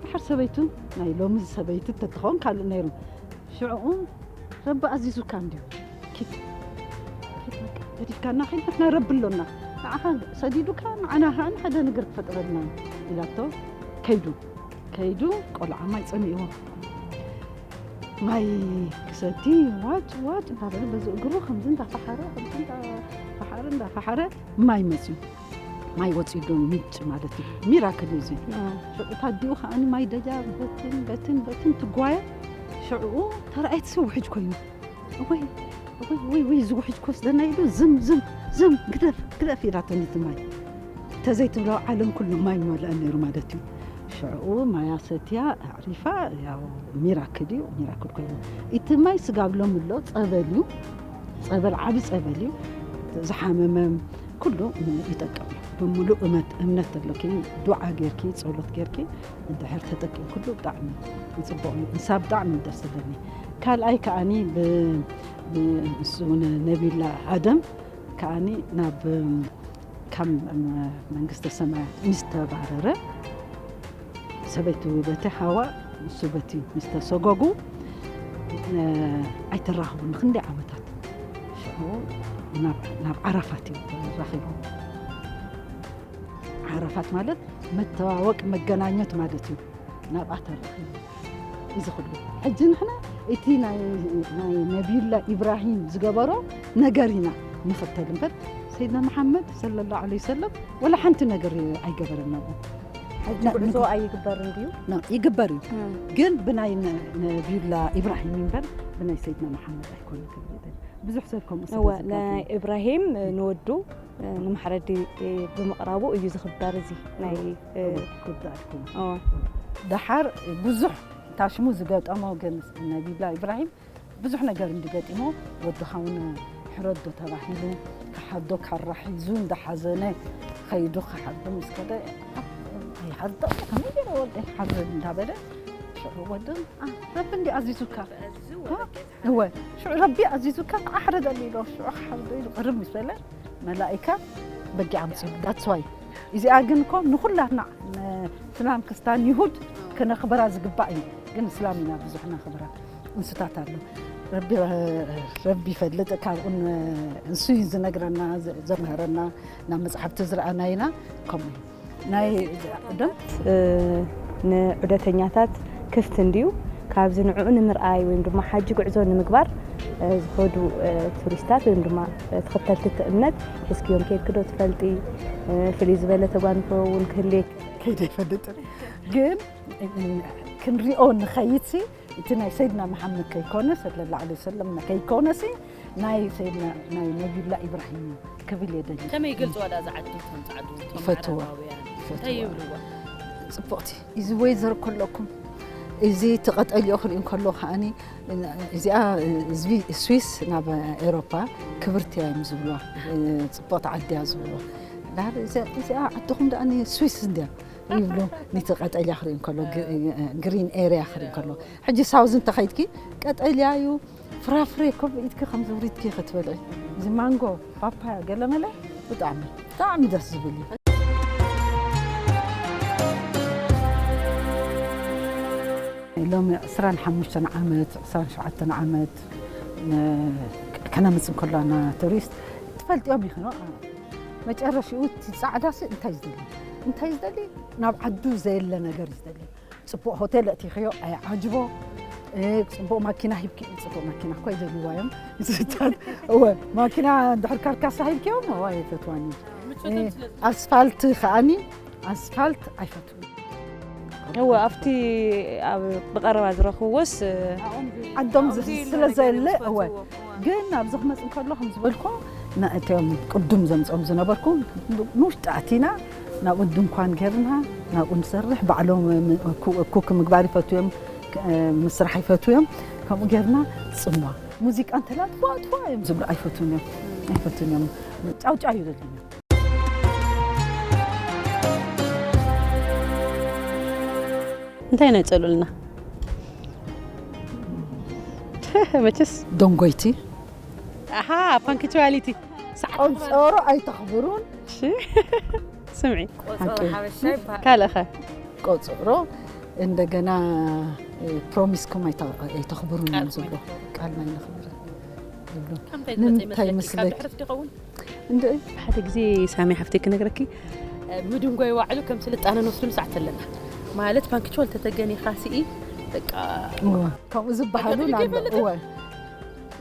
ድሓር ሰበይቱ፣ ናይ ሎሚ ሰበይቲ ተትኸውን ካልእ ነይሩ። ሽዕኡ ረቢ ኣዚዙካ እንድዩ። ኪድ፣ ኪድ በቃ፣ ገዲፍካና ኪድ፣ ንሕና ረቢ ኣሎና። ንዓኻ ሰዲዱካ፣ ንዓና ኸኣ ሓደ ነገር ክፈጥረልና ኢላቶ ከይዱ። ከይዱ፣ ቆልዓ ማይ ጸሚእዎ። ማይ ክሰቲ ዋጭ ዋጭ እንዳበለ በዚ እግሩ ከምዚ እንዳፈሓረ፣ ከምዚ እንዳፈሓረ፣ እንዳፈሓረ ማይ መጽዩ። ማይ ወጺኡ ዶ ምንጭ ማለት እዩ። ሚራክል እዩ እዚ። ኣዎ። ሽዑ እታ ኣዲኡ ከኣ ማይ ደጃ በትን፣ በትን፣ በትን ትጓየ። ሽዑ ተራኣየት ሰብ ውሕጅ ኮይኑ። እወይ፣ እወይ፣ ወይ፣ ወይ፣ እዚ ውሕጅ ክወስደና ኢሉ ዝም፣ ዝም፣ ዝም፣ ግደፍ፣ ግደፍ ኢላቶ ነቲ ማይ። ተዘይትብሎ ዓለም ኩሉ ማይ ምመልአ ነይሩ ማለት እዩ። ሽዑ ማያ ሰትያ ኣዕሪፋ፣ ያው ሚራክል እዩ፣ ሚራክል ኮይኑ። እቲ ማይ ስጋብ ሎሚ ኣሎ፣ ጸበል እዩ። ጸበል፣ ዓቢ ጸበል እዩ። ዝሓመመ ኩሉ ይጠቅም እዩ። ብምሉእ እመት-፣ እምነት ተሎኪ፣ ዱዓ ጌርኪ፣ ጸሎት ጌርኪ እንድሕር ተጠቂምክሉ ብጣዕሚ ጽቡቕ እዩ። ንሳ ብጣዕሚ ደስ ዝብለኒ። ካልኣይ ከኣኒ ብ-፣ ብ-፣ ንሱ ን-፣ ነቢላ ኣደም ከኣኒ ናብ፣ ካብ መንግስተ ሰማያት ምስ ተባረረ፣ ሰበይቱ በቲ ሓዋ፣ ንሱ በቲ ምስ ተሰጎጉ፣ እ፣ ኣይተራኸቡን ንክንደይ ዓመታት። ሽዑ ናብ፣ ናብ ዓረፋት እዮም ተራኺቦም። ዓረፋት ማለት መተዋወቅ፣ መገናኘት ማለት እዩ። ናብኣ ተራኺቡ እዚ ኩሉ። ሕጂ ንሕና እቲ ናይ፣ ናይ ነቢዩላ ኢብራሂም ዝገበሮ ነገር ኢና ንኽተል እምበር፣ ሰይድና መሓመድ ሰለላሁ ዐለይሂ ወሰለም ወላ ሓንቲ ነገር ኣይገበረን ናብኡ። ሕጂ ና-፣ ጉዕዞ ንግ-፣ ኣይግበርን ድዩ? ና-፣ ይግበር እዩ። እም። ግን ብናይ ነ-፣ ነቢዩላ ኢብራሂም እምበር ብናይ ሰይድና መሓመድ ኣይኮነን ክብል ይደሊ። ብዙሕ ሰብ ከምኡ ስለ እወ፣ ዝጋገ ናይ እዩ። ኢብራሂም፣ እ፣ ንወዱ፣ እ፣ ንመሕረዲ፣ እ፣ ብምቕራቡ እዩ ዝኽበር እዚ ናይ፣ እወ፣ እ፣ እወ፣ ክወዳእኩም። እወ። ደሓር ብዙሕ ታሽሙ ዝገጠሞ ግን ነቢላ ኢብራሂም ብዙሕ ነገር እንዲ ገጢሞ፣ ወድኻ እውን ሕረዶ ተባሂሉ፣ ክሓርዶ ካራ ሒዙ እንዳሓዘነ ኸይዱ ክሓርዶ ምስ ከደ፣ ኣይሓርዶ፣ ከመይ ገይረ ወደይ ክሓርዶ እንዳበለ፣ ሽዑ ወዱ፣ "ኣ፣ ረቢ እንዲ ኣዚዙካ?" እወ፣ ሽዑ ረቢ ኣዚዙካ፣ "ተዓሕረደሉ" ኢሎ፣ ሽዑ ክሓርዶ ኢሉ ቅርብ ምስ በለ፣ መላኢካ በጊዕ ኣምጺኡ። That's why እዚኣ ግን እኮ ንኹላትና፣ ንእስላም፣ ክርስታን፣ ይሁድ ከነኽብራ ዝግባእ እዩ። ግን እስላም ኢና ብዙሕ ነኽብራ። እንስታት ኣሎ። ረቢ፣ ረቢ ይፈልጥ። ካብኡን እንሱ እዩ ዝነግረና፣ ዘ-፣ ዘምህረና። ናብ መጽሓፍቲ ዝረኣና ኢና። ከምኡ እዩ። ናይ ደም ንዑደተኛታት ክፍት እንድዩ። ካብዚ ንዕኡ ንምርኣይ ወይም ድማ ሓጂ ጉዕዞ ንምግባር፣ እ፣ ዝኸዱ፣ እ፣ ቱሪስታት ወይም ድማ፣ እ፣ ተኸተልቲ እቲ እምነት ሒዝክዮም ከይድኪ ዶ ትፈልጢ? እ፣ ፍልይ ዝበለ ተጓንፎ እውን ክህልየኪ? ከይደ ይፈልጥን። ግን፣ እ፣ ክንሪኦ ንኸይድሲ፣ እቲ ናይ ሰይድና መሓመድ ከይኮነ፣ ሰለላሁ ዐለይሂ ወሰለም ከይኮነሲ፣ ናይ ሰይድና፣ ናይ ነቢዩላ ኢብራሂም ክብል የደሊ። ከመይ ይገልጽዋ ደኣ እዛ ዓዲ? እቶም ጻዕዱ፣ እቶም ይፈትዋ። ኣዕራባውያን ይፈትዋ። እንታይ ይብልዋ? ጽቡቕቲ። እዚ ወይዘር ከለኩም፣ እዚ እቲ ቀጠልዮ ክርኢ እንከሎ ከኣኒ፣ እዚኣ፣ ህዝቢ ስዊስ ናብ ኤውሮፓ ክብርቲ እያ እዮም ዝብልዋ። ጽቡቕቲ ዓዲ እያ ዝብልዋ። ዳር እዚኣ፣ እዚኣ ዓድኹም ደኣ ስዊስ እንድያ ይብሉ። ነቲ ቀጠልያ ክርኢ እንከሎ፣ ግ-፣ ግሪን ኤርያ ክርኢ እንከሎ። ሕጂ ሳውዝ እንተኸይድኪ ቀጠልያ እዩ፣ ፍራፍሬ ከም ኢድኪ ከም ዝብሪትኪ ክትበልዒ። እዚ ማንጎ፣ ፓፓያ፣ ገለመለ ብጣዕሚ፣ ብጣዕሚ ደስ ዝብል እዩ። ሎሚ ዕስራን ሓሙሽተን ዓመት፣ ዕስራን ሸውዓተን ዓመት፣ ን-፣ ከነምጽእ እንከሎና ቱሪስት ትፈልጥዮም ኢኺ፣ ኖ? መጨረሽኡ እቲ ጻዕዳሲ እንታይ ዝደሊ? እንታይ ዝደሊ? ናብ ዓዱ ዘየለ ነገር እዩ ዝደሊ። ጽቡቕ ሆቴል ኣእቲኽዮ፣ ኣይዓጅቦ። እ፣ ጽቡቕ ማኪና ሂብኪ፣ ጽቡቕ ማኪና እኮ ይደልይዋ እዮም። ዝስታን፣ እወ፣ ማኪና እንድሕር ካርካሳ ሂብኪዮም፣ እዋ፣ ኣይፈትዋን እዩ። ምቾቶም እ፣ ስለ ዝፈትዉ። ኣስፋልት ከኣኒ፣ ኣስፋልት ኣይፈትውን። እወ፣ ኣብቲ ኣብ ብቐረባ ዝረኽብዎስ፣ ዓዶም ኣብዚ ዝ-፣ ስለ ዘየለ፣ ዝፈትዎ። እወ። ግን ኣብዚ ክመጽእ እንከሎ ከም ዝበልኩ፣ ና-፣ እቶም ቅዱም ዘምጽኦም ዝነበርኩ፣ ንውሽጢ ኣቲና፣ ናብኡ ድንኳን ጌርና፣ ናብኡ ንሰርሕ። ባዕሎም ም-፣ ኩ-፣ ኩክ ምግባር ይፈትዉ እዮም፣ ክ-፣ ምስራሕ ይፈትዉ እዮም። ከምኡ ጌርና ጽምዋ። ሙዚቃ እንተላ፣ ትዋ፣ ትዋ እዮም ዝብሉ፣ ኣይፈትዉን እዮም። ኣይፈትዉን እዮም። ጫውጫው እዩ ዘድልዮም። እንታይ ነጸሉልና? መቸስ ደንጎይቲ። ኣሃ፣ ፓንክቹዋሊቲ። ሰዓት ቆንጸሮ ኣይተኽብሩን። እሺ። ስምዒ። ቆጸሮ ሓቂ። ሓበሻ ይበሃል። ካልእኸ? ቆጸሮ እንደገና፣ እ፣ ፕሮሚስኩም ኣይተ-፣ ኣይተኽብሩን እዮም ቃልኩም ዝብሉ። ኣይተኽብሩን። ቃልና ኣይነኽብርን ይብሉ። ከምታይ ዝመጸ ንምንታይ ይመስለኪ? ካብ መስለኪ? ድሕረት ዶ ይኸውን? እንደ ሓደ ግዜ ሳሚ ሓፍተይ ክነግረኪ፣ ምድንጓይ ዋዕሉ ከም ስልጣነ ንወስደሉ ሰዓት ኣለና። ማለት ፓንክቹዋል ተተገኒኻ ስኢ፣ በቃ እወ። ከምኡ ዝበሃሉ ኣካትልክ ናሎ። ይፈልጥ? እወ።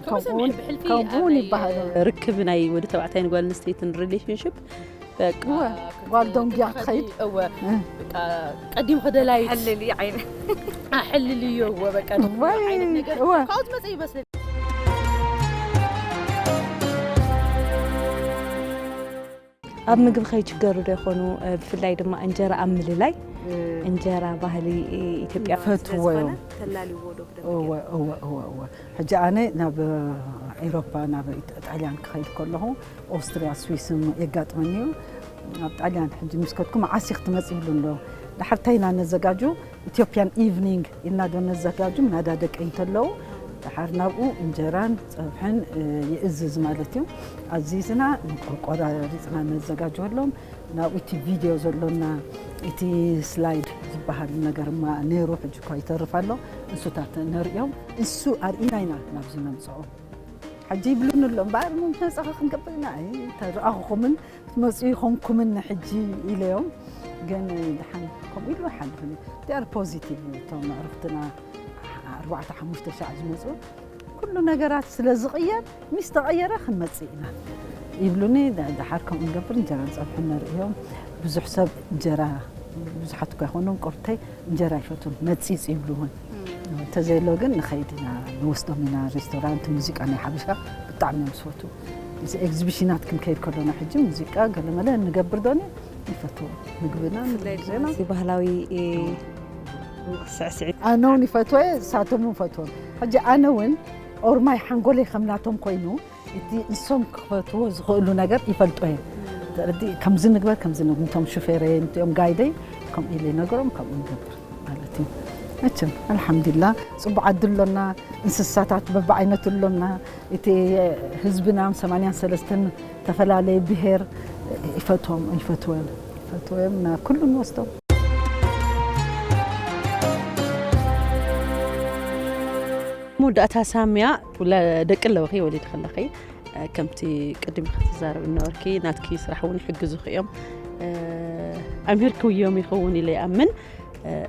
ከምኡ ከምኡ እውን፣ ሰሚዐ ብሕልፊ ከምኡ እውን ኣበይ ይበሃሉ። ርክብ ናይ ወዲ ተባዕታይን ጓል ኣንስተይትን ሪሌሽንሽፕ በቃ እወ። ጓል ደንጉያ ክትኸዲ፣ ትኸይድ። እወ። እ። በቃ ቀዲም ከደላይት። ሕልል እዩ ዓይነ። ኣሕልልዮ፣ እወ፣ በቃ ወይ፣ ዓይነት ነገር። እወ። ካብኡ ትመጽእ ይመስለኒ። ኣብ ምግቢ ከይችገሩ ዶ ይኾኑ? እ፣ ብፍላይ ድማ እንጀራ ኣብ ምልላይ። እ፣ እንጀራ ባህሊ፣ እ፣ ኢትዮጵያ። ይፈትዎ እዮም። ተላልዎ ዶ ብደንብ እወ፣ ገይሩ? እወ፣ እወ፣ እወ። ሕጂ ኣነ ናብ ኤውሮፓ፣ ናብ ኢጣ-፣ ጣልያን ክኸይድ ከለኹ፣ ኦስትርያ፣ ስዊስን የጋጥመኒ እዩ። ኣብ ጣልያን ሕጂ ምስ ከድኩ፣ መዓስ ኢኺ ክትመጺ ይብሉ ኣለዉ። ደሓር እንታይ ኢና ነዘጋጁ? ኢትዮጵያን ኢቭኒንግ ኢልና ዶ ነዘጋጁ? ምናዳ ደቀይ እንተለዉ፣ ደሓር ናብኡ እንጀራን ጸብሕን፣ እ፣ ይእዝዝ ማለት እዩ። ኣዚዝና፣ እንቆርቆር ኣሪጽና ነዘጋጅወሎም። ናብኡ እቲ ቪድዮ ዘሎና፣ እቲ ስላይድ ዝበሃል ነገር እማ ነይሩ፣ ሕጂ እኳ ይተርፍ ኣሎ። እንሱታት ነርእዮም። እንሱ ኣርኢና ኢና ናብዚ ነምጽኦ። ሕጂ ይብሉኒ ኣሎ፣ እምበኣር፣ ምን ተጻኸ ክንገብር ኢና? ኣይ፣ ተረኣኹኹምን ትመጽኡ ይኾንኩምን ሕጂ ኢለዮም። ግን ደሓን ከምኡ ኢሉ ኣይሓልፍን እዩ። They are positive እቶም ኣዕሩኽትና፣ ኣርባዕተ ሓሙሽተ ሻዕ ዝመጹ። ኩሉ ነገራት ስለ ዝቕየር፣ ምስ ተቐየረ ክንመጽእ ኢና ይብሉኒ። ደ-፣ ደሓር ከምኡ ንገብር፣ እንጀራን ጸብሕን ነርእዮም። ብዙሕ ሰብ እንጀራ፣ ብዙሓት እኳ ይኾኑን ቁርተይ እንጀራ ኣይፈቱን፣ መጺጽ ይብሉ እውን። እም። እንተዘየሎ ግን ንኸይድ ኢና፣ ንወስዶም ኢና ሬስቶራንት፣ ሙዚቃ ናይ ሓበሻ ብጣዕሚ እዮም ዝፈትዉ። እዚ ኤግዚቢሽናት ክንከይድ ከሎና ሕጂ ሙዚቃ ገለመለ ንገብር ዶኒ ይፈትዉ። ምግብና ብፍላይ ድማ ምግብና። እዚ ባህላዊ፣ እ፣ ስዕስዒት። ኣነ እውን ይፈትወ፣ ንሳቶም እውን ፈትዎም። ሕጂ ኣነ እውን ኦርማይ ሓንጎለይ ከም ናቶም ኮይኑ፣ እቲ ንሶም ክፈትዎ ዝኽእሉ ነገር ይፈልጦ እየ። ተረዲ-፣ ከምዚ ንግበር፣ ከምዚ ንግበር፣ ነቶም ሹፌረይ፣ ነቲኦም ጋይደይ ከምኡ ኢለ ይነግሮም፣ ከምኡ ንገብር ማለት እዩ። መቸም ኣልሓምዱሊላህ ጽቡቕ ዓዲ ኣሎና፣ እንስሳታት በብዓይነቱ ኣሎና። እቲ ህዝብና ሰማንያን ሰለስተን ተፈላለየ ብሄር ይፈትዎም፣ ይፈትወን። እቶም ናብ ኩሉ ንወስዶም። መወዳእታ ሳምያ፣ ደቂ ኣለውኺ፣ ወሊድኺ ኣለኺ። ከምቲ ቅድም ክትዛረብ እናበልኪ፣ ናትኪ ስራሕ እውን ይሕግዙኺ እዮም። ኣምሂርክዮም ይኸውን ኢለ ይኣምን።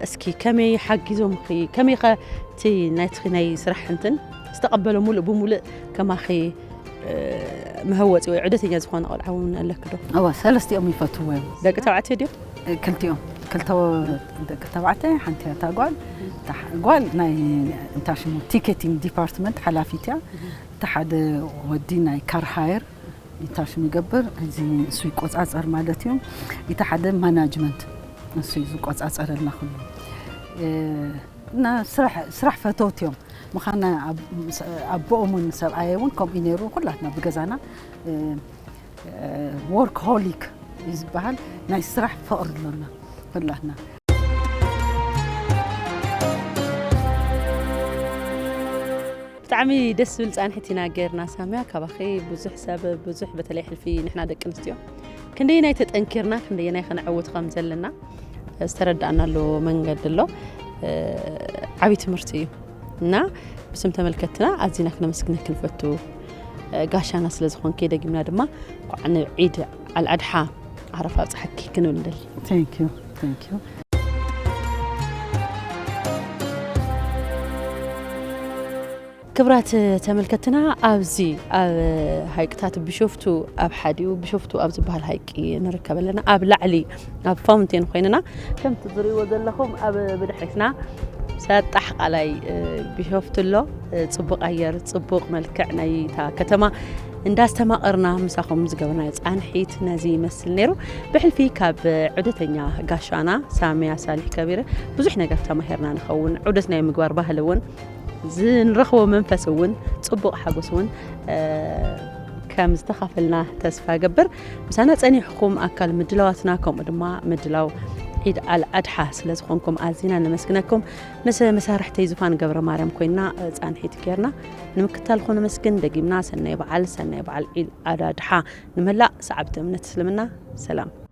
እስኪ ከመይ ሓጊዞምኺ? ከመይኸ እቲ ናትኺ ናይ ስራሕ እንትን ዝተቐበሎ ሙሉእ ብሙሉእ ከማኺ መህወፂ ወይ ዑደተኛ ዝኾነ ቆልዓ እውን ኣለኪ ዶ? እዋ፣ ሰለስቲኦም ይፈትዎ እዮም። ደቂ ተባዕትዮ ድዮም? ክልቲኦም። ክልተ ወ-፣ ደቂ ተባዕታይ፣ ሓንቲ እያ እታ ጓል። እታ ጓል ናይ፣ እንታይ ሽሙ፣ ቲኬቲንግ ዲፓርትመንት ሓላፊት እያ። እቲ ሓደ ወዲ ናይ ካር ሃየር፣ እንታይ ሽሙ፣ ይገብር፣ እዚ እሱ ይቆጻጸር ማለት እዩ። እቲ ሓደ ማናጅመንት፣ እሱ እዩ ዝቆጻጸረልና ኩሉ። እ፣ እና ስራሕ፣ ስራሕ ፈተውቲ እዮም። ምዃና ኣብ-፣ ምስ-፣ ኣቦኦም እውን ሰብኣየ እውን ከምኡ እዩ ነይሩ። ኩላትና ብገዛና፣ እ፣ እ፣ ወርክ ሆሊክ እዩ ዝበሃል። ናይ ስራሕ ፍቕሪ ኣሎና ኩላትና። ብጣዕሚ ደስ ዝብል ጻንሒት ኢና ጌርና ሳምያ። ካባኺ ብዙሕ ሰብ፣ ብዙሕ፣ በተለይ ሕልፊ ንሕና ደቂ ኣንስትዮ ክንደየናይ ተጠንኪርና፣ ክንደየናይ ከነዕውት ከም ዘለና ዝተረዳእናሉ መንገዲ ኣሎ። እ፣ ዓብዪ ትምህርቲ እዩ እና ብስም ተመልከትና ኣዚና ክነመስግነኪ ንፈቱ። እ፣ ጋሻና ስለ ዝኾንኪ፣ ደጊምና ድማ እንኳዕ ንዒድ ኣልኣድሓ ዓረፋ ኣብፀሐኪ ክንብል ንደሊ። Thank you, thank you። ክብራት ተመልከትና፣ ኣብዚ ኣብ ሃይቅታት ቢሾፍቱ ኣብ ሓዲኡ፣ ቢሾፍቱ ኣብ ዝበሃል ሃይቂ ንርከብ ኣለና። ኣብ ላዕሊ ኣብ ፋውንቴን ኮይንና፣ ከምቲ ዝርእይዎ ዘለኹም ኣብ ብድሕሪትና ሰጣሕ ቃላይ፣ እ፣ ቢሾፍቱ ኣሎ። እ፣ ጽቡቕ ኣየር፣ ጽቡቕ መልክዕ ናይታ ከተማ እንዳስተማቐርና ምሳኹም ዝገበርናዮ ጻንሒት ነዚ ይመስል ነይሩ። ብሕልፊ ካብ ዑደተኛ ጋሻና ሳሚያ ሳሊሕ ከቢረ ብዙሕ ነገር ተማሂርና ንኸውን። ዑደት ናይ ምግባር ባህሊ እውን ዝንረኽቦ መንፈስ እውን፣ ጽቡቕ ሓጎስ እውን፣ እ፣ ከም ዝተኻፈልና ተስፋ እገብር። ምሳና ጸኒሕኩም ኣካል ምድላዋትና፣ ከምኡ ድማ ምድላው ዒድ ኣልኣድሓ ስለ ዝኾንኩም ኣዚና ነመስግነኩም። ምስ መሳርሕተይ ዙፋን ገብረ ማርያም ኮይንና፣ እ፣ ጻንሒት ጌርና ንምክታልኩም ነመስግን። ደጊምና ሰናይ በዓል፣ ሰናይ በዓል ዒድ ኣልኣድሓ ንመላእ ሰዓብቲ እምነት እስልምና። ሰላም።